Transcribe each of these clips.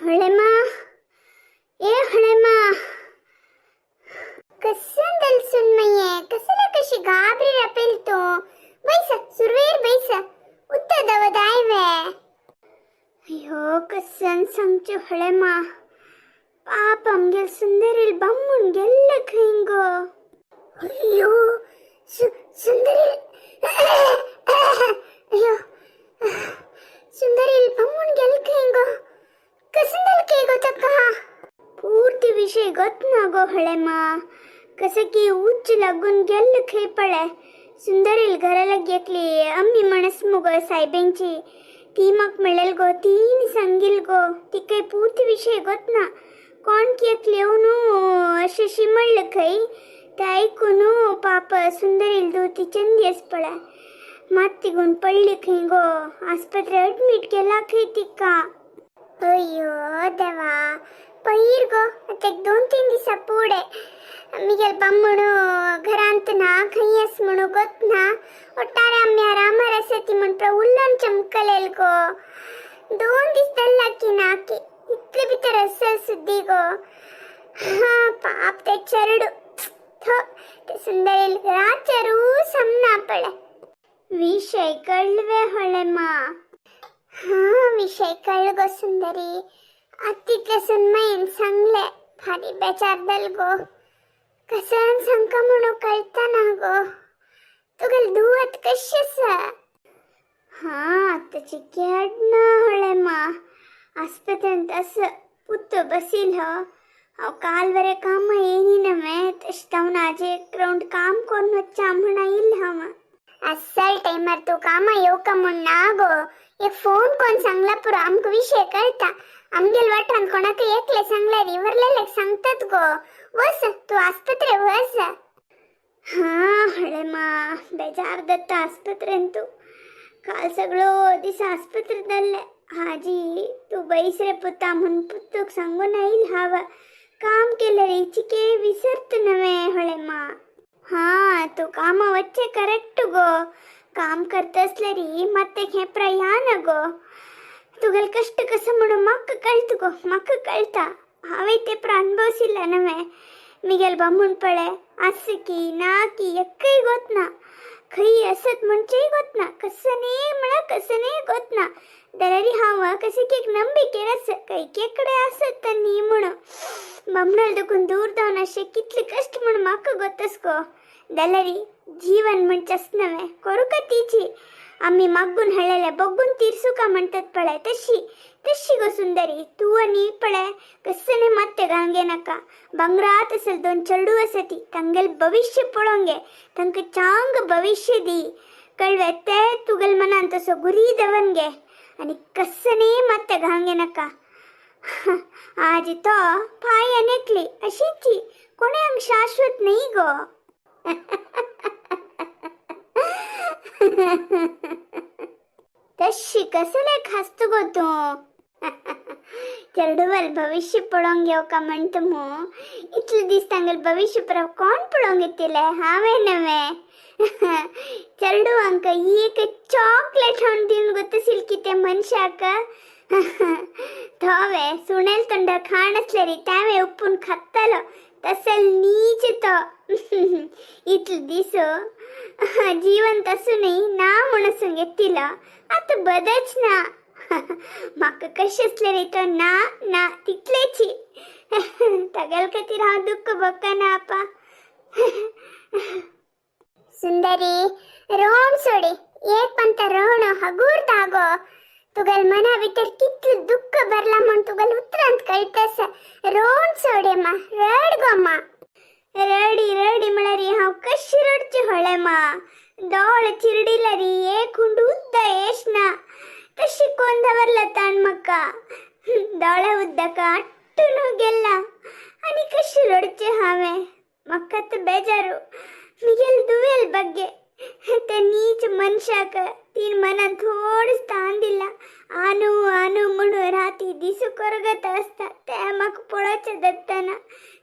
ಹೊಳೆಮ್ಮ, ए ಹೊಳೆಮ್ಮ, कसंदल सुनमये, कसला कशी गाबरी रपेल तो. बैस सुरवेर, बैस. उत्तदव दायवे. अय्यो, कसन सांगचे ಹೊಳೆಮ್ಮ, ಪಾಪ ಅಮ್ಗೆಲ್ ಸುಂದರಿಲ್ ಬಮ್ಮುನ್ ಗೆಲ್ಲ ಖೈಂಗೋ. ಅಯ್ಯೋ ಸುಂದರಿ, ಅಯ್ಯೋ ಸುಂದರಿಲ್ ಬಮ್ಮುನ್ ಗೆಲ್ ಖೈಂಗೋ, कसंदल ಕೇಗೋ ತಕ್ಕ. ಪೂರ್ತಿ ವಿಷಯ ಗೊತ್ತನಾಗೋ ಹೊಳೆಮ್ಮ. कसकी उच्च लागून गेल्ल खंय पळे सुंदरील घरा लागी एकली अम्मी म्हणस मुगो सायबेंची, ती म्हाका म्हणलेल गो, तीन सांगील गो. तिका पूर्ती विषय गोतना. कोण की एकली येवन अशें शिमळ्ळें खंय, तें आयकून पाप सुंदरील दूती चंदी आस पळय, मात्तिगून पडली खंय गो. आस्पत्रे अडमीट केला खंय तिका. अय्यो देवा, पयर गो, आतां एक 2-3 दिसा पुढे मिगेल बामणू घरांत ना, खंय आस म्हणू गोत ना. ಒಟ್ಟಾರೆ आम्ही आरामार आसा ती म्हण उल्लन चमकलेल गो. 2 दीस दल्ला की नाकी इतले भितर असल सुद्दी गो. हा पाप ते चरडू, थो ते सुंदरील रातचेरू समना पळे. विषय कळवे ಹೊಳೆಮ್ಮ? हा, विषय कळ गो सुंदरी. आत्तितले सुनमयीन सांगले. भारी बेचार दल गो. कसन सांगका म्हणू कळता ना गो. तुगेल दुवत कशी आसा? हा, आतांची केड ना ಹೊಳೆಮ್ಮ. आस्पत्रेंत आस पुत्तो बसील हो. हांव काल बरें कामां येयनी नवे, तशें जावन आज एक रावंड काम करून वच्चा म्हूण आयिल्लें हांव. अस्सल टायमार तूं कामां येवका म्हूण ना गो. एक फोन कोण सांगला पुरो, आमकां विशय कळटा. आमगेल वाठारांत कोणाकय एकले सांगल्यार वरलेलेक सांगतात गो. वस तूं आस्पत्रे वस. हा ಹೊಳೆಮ್ಮ, बेजार दत्ता आस्पत्रेंतू. काल सगळो दीस आस्पत्रेंत. हाजी तूं बैस रे पुता म्हूण पुत्तूक सांगून आयल हांव. काम केलें रे चिके विसरत नवे ಹೊಳೆಮ್ಮ. हा, तूं कामां वच्चें करेक्ट गो. काम करता आसल्यार मात्तें हें प्रयाण गो. तुगेले कश्ट कसो म्हणून म्हाका कळटा गो, म्हाका कळटा. हांवें तें अणभवसिल्लें नवें. मिगेल बामूण पळे आस की ना की एक्कय गोत ना, खंय आसत म्हणचेय गोत ना, कसं म्हळ्यार कसं गोत ना. जाल्यार हांव कशें की एक नंबिकेर आसा, खंय केकडे आसत न्ही म्हणून. बामणाल देखून दूर जावन अशें कितले कश्ट म्हूण म्हाका गोत आस गो. जाल्यार जीवन म्हणचें आस नवें, करूका तिची आमी मागून हाडलेले बग्गून तिरसुका म्हणतात पळय, तशी तशी गो सुंदरी. तूं आनी पळय कसने मात्ते घालगे नाका. भांगरात असल दोन चेडू आसा ती, तांगेल भविश्य पळोवंक गे, तांकां चांग भविश्य दी. कळवे? ते तुगेल मनान तसो गुरी दवन गे आनी कसने मात्ते घालगे नाका. आज तो पाय अनेकली अशीची, कोणे हांग शाश्वत नाही गो. तशी कसले खासतो गो तूं? चेडूवल भविश्य पळोवंक येवका म्हणटा मू. इतले दीस तांगेले भविश्य परत कोण पळोवंक येतले? हांवें नवें. चेडवांक एक चॉकलेट हाडून दिवन गोतसील कितें मनशाक? थोवे सुणेल तोंडार खाण आसल्यार तांवें उपून खातालो, तसल नीच तो. इतले दीस जीवन तसं न्ही ना म्हणून घेतिलो, आतां बदच ना. म्हाका कशें आसलें रे तो ना ना तितलेची. तागेले खातीर हांव दुख्ख भोगना आपा. सुंदरी, रोण सोडी. एक पंत रोण हगूर दागो. तुगेल मना भितर कितलें दुख्ख भरला म्हूण तुगेल उतरांत कळटा. रोण सोडे मा, रड गो मा. रडी रडी म्हळ्यार हांव कशी रडचें होळे मा? दोळे चिरडिल्यार एक हुंड उद्द येश ना, तशी कोण दवरला ताण म्हाका. दोळे उद्दका आट्टून गेला आनी कशी रडचें हांवें? म्हाका तर बेजारू मिगेल दुवेल ಬಗ್ಗೆ. ते नीच मनशाक तीन मनान थोड स्थान दिला. आनू आनू म्हणून राती दिसू करगत आसता, ते म्हाका पळोवचें दत्तना.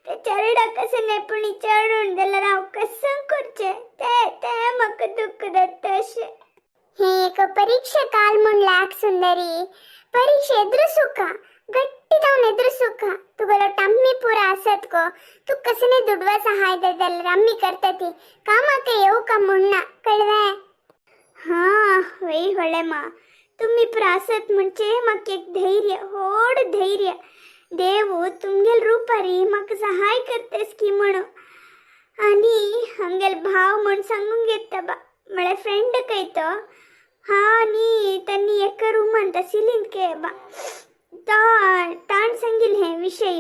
ते चेरडा कसं नेपणी चडून जाल्यार हांव कसं करचें? ते ते म्हाका दुख्ख दत्ता अशें. हे एक परीक्षे काल म्हूण लाग सुंदरी. परीक्षे ಎದುರಿಸುಕ ಗಟ್ಟಿ. तुगेलो टम्मी पुरा आसत गो. तूं कसने दुडवा सहाय जाल्यार आमी करता ती. कामाक येवका म्हूण ना, कळ्ळें? हां वय होळेमा, तुमी पुरा आसत म्हणजे म्हाका एक धैर्य, व्हड धैर्य. देव तुमगेल रुपारी म्हाका सहाय करतस की म्हणून. आनी आमगेल भाव म्हूण सांगूंक येता बा, म्हळ्यार फ्रेंड खंय तो. हा न्ही, तांणी एका रुमान सिलींत के बा, तो ताण सांगील हे विशय.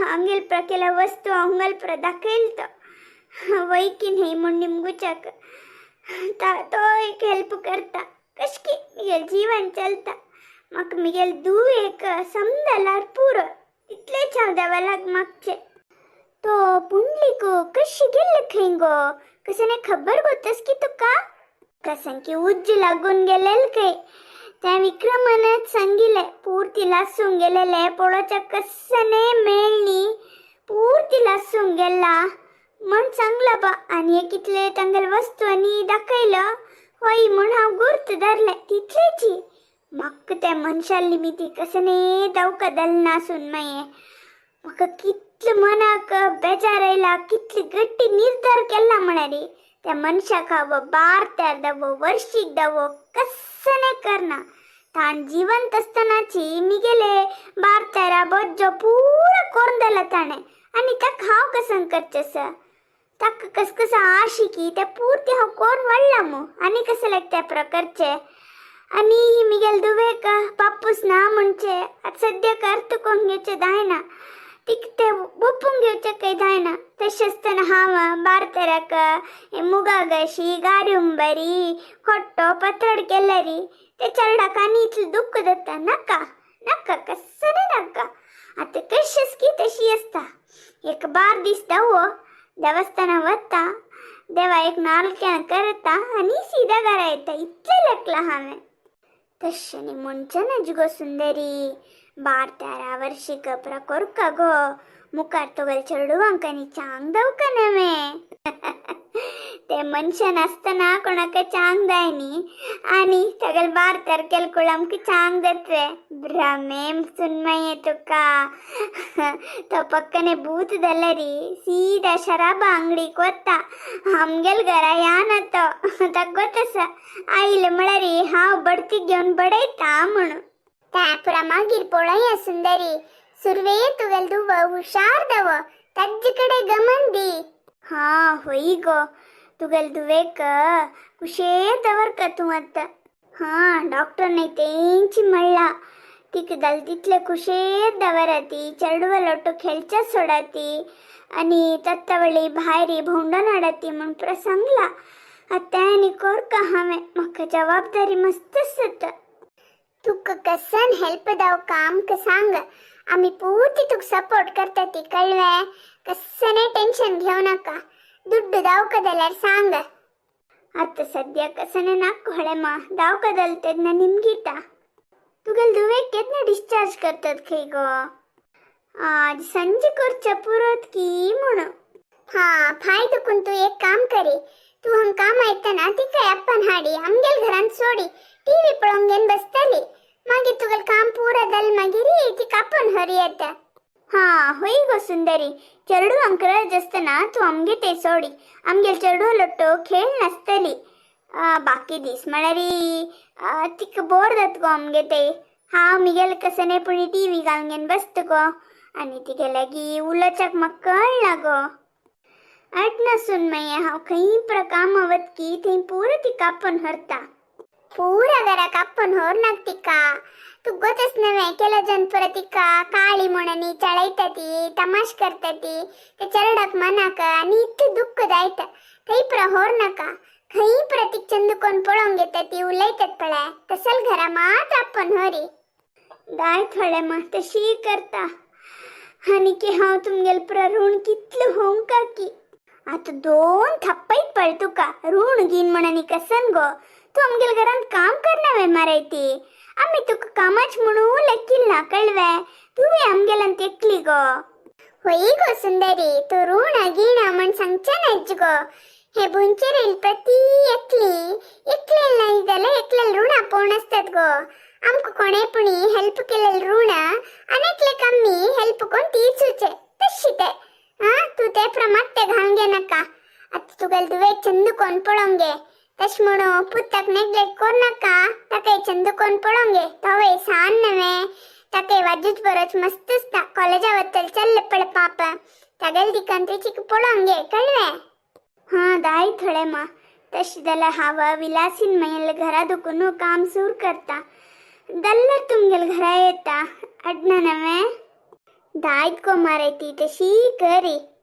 आमगेल प्र केला वस्तू हांगल प्र दाखयल तो वय की न्हय म्हूण निमगुच्याक तो एक हेल्प करता. कशकी मिगेल जीवन चलता. म्हाका मिगेल धूव एक समजाल्यार पुरो, तितलेच हांव देवालाग मागचें. तो पुंडलीक कशी गेल्ले खंय गो, कसने खबर गोतस की तुका? कसांकी उज्ज लागून गेलेल खंय. त्या विक्रमानच सांगिले, पूर्ती लासून गेलेले पळोवच्या कसने मेळणी, पूर्ती लासून गेला म्हण सांगला बा. आनी एक कितले तांगेले वस्तू आनी दाखयलं हय म्हूण हांव गुर्त धरलें तितलेची. म्हाका त्या मनशा निमिती कसने दावका दलना सून मागीर म्हाका कितले मनाक बेजार आयला, कितली गट्टी निर्धार केला म्हळ्यार त्या मनशाक हांव बार त्यार दावो, वर्शीक दावो, कसने करना. ताण जिवंत आसतनाची मिगेले बार तेरा बोज्जो पुरो कोरून दिला ताणें, आनी ताका हांव कसं करचें सर? ताका कस कसं आशिकी ते पुर्ती हांव कोरून वाडला मू, आनी कसं लायक त्या प्रकारचे. आनी मिगेल दुवेक बापूस ना म्हणचे आतां सद्याक अर्थ कोण घेवचें जायना, तिका ते बोपूंक घेवचें काय जायना. तशें आसतना हांव बारतेराक मुगा गशी गारी उंबरी खोट्टो पत्रड केल्यारी ते चेरडाक आनी इतलें दुख्ख जाता. नाका नाका, कसने नाका. आतां कशी की तशी आसता. एक बार दीस दावो देवस्थाना वता, देवा एक नाल्ल करता आनी सीधा घरा येता, इतलें लेखलां हांवें. तशें न्ही म्हणचें नाज गो सुंदरी, बार तेरा वर्शीक प्रा कोरका गो. मुखार तुगेल्या चेडवांक आनी चांग दवका नवें. ते मनशान आसतना कोणाक चांग जाय न्ही, आनी तागेले बार तेर केले कुळ आमकां चांग जातले. भ्रमेम सुनमये तुका. तो पक्कने भूत जाल्यारी सीधा शराबा अंगडीक वता, आमगेल घरा याना तो. ताका गोत आसा आयले म्हळ्यार हांव बडती घेवन बडयता म्हणून. त्या पुरा मागीर पळोवया सुंदरी. सुरवे तुगेल धुव हुशार दव, ताजे कडेन गमन दी. हा होय गो, तुगेल धुवेक कुशेर दवर तूं आतां. हा डॉक्टर न्ही तेंची म्हणला, तिका जाल तितले कुशेर दवराती, चेडवा लोटो खेळच्या सोडाती आनी तत्तावळी भायर भोंवडोन हाडाती म्हूण पुरा सांगला. आतां आनी कोरका हांवें, म्हाका जबाबदारी मस्त आसता. तुका कसन हेल्प दावका आमकां सांग, आमी पुर्ती तुका सपोर्ट करता ती, कळ्ळें? कसने टेन्शन घेवं नाका. दुड्डू दावका जाल्यार सांग. आतां सद्या कसने नाका होळेमा, दावका जाल तेन्ना निमगिता. तुगेल धुवेक केन्ना डिस्चार्ज करतात खंय गो? आज संजे करच्या पुरोत की म्हणून. हा फाय दुखून तूं एक काम करी, तूं हांग काम येतना तिका अप्पान हाडी आमगेल घरांत सोडी, टीव्ही पळोवंक घेवन बसतली. मागीर तुगेल काम पुरा जालें मागीर तिका आपोवन हरी येता. हा होय गो सुंदरी, चेडवांक रज आसतना तूं आमगे ते सोडी, आमगेल चेडवा लोटो खेळ नासतली. बाकी दीस म्हळ्यार तिका बोर जाता गो आमगे ते. हांव मिगेल कसने पुणी टीव्ही घालून घेवन बसता गो, आनी तिगे लागीं उलोवच्याक म्हाका कळना गो. अट नासून मागीर हांव खंय पुरा कामां वतकी थंय पुरो तिका आपोवन व्हरता. पुरा घराक आपोवन व्हरनाका तिका. तूं गोतच नव्हे केला जन पुरा तिका काळी म्हणून चळयता ती, तमाश करता ती, ते चेरडाक मनाक आनी इतलें दुख्ख जायता. थंय पुरा व्हर नाका. खंय पुरा तिका चंद कोण पळोवंक येता ती उलयतात पळय, तसल घरा मात आपोवन व्हरी. दाय थोडे मा तशी करता. आनी की हांव तुमगेल पुरा ऋण कितलें होवंक की आतां दोन थप्पयत पळ तुका. ऋण गीन म्हणून कसन गो? तूं आमगेल घरांत काम करना वे माराय ती. आमी तुका कामाच म्हणू लेकील ना, कळवे? तुवें आमगेल्यान तेकली गो. होय गो सुंदरी, तूं ऋण गीण म्हण सांगचें नाच गो. हे बुंचेर येयल प्रती एकली एकलेल नाही जाल्यार एकलेल ऋण आपोवन आसतात गो. आमकां कोणें पुणी हेल्प केलेल ऋण आनी एकलेक आमी हेल्प कोण. घेनाका. आतां तुगेले धुवेक चंद कोण पळोवंक गे. तशें म्हणून पुताक नेग्लेक्ट करनाका, ताकाय चंद कोण पळोवंक गे. तोवय सान न्हय, ताकाय वाजूच बरोच मस्त आसता. कॉलेजा वतले चल्ले पळ पाप, तागेले दिकान तेची पळोवंक गे, कळ्ळें? हां दाय थोडे मा. तशें जाल्यार हांव विलासीन मागीर घरा दुखून काम सुरू करता. दल्लर तुमगेले घरा येता अडना नवें दायत गो मारायती तशी करी.